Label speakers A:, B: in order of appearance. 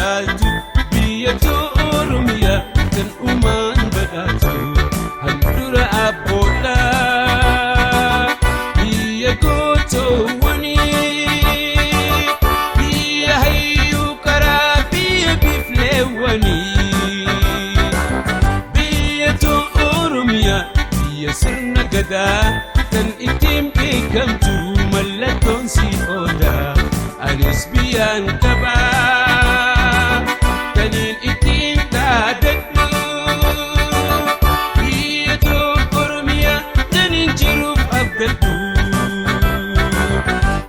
A: caaltu, biyya Oromiyaa tan uumaan badhaatu, handhuura abboodha. Biyya gootoowwanii, biyya hayyuu karaa, biyya biifleewwanii. Biyya Oromiyaa, biyya sirna gadaa tan ittiin beekamtu, mallattoon si odaa. Anis biyyaan qabaa taniin ittiin dhaadadhu.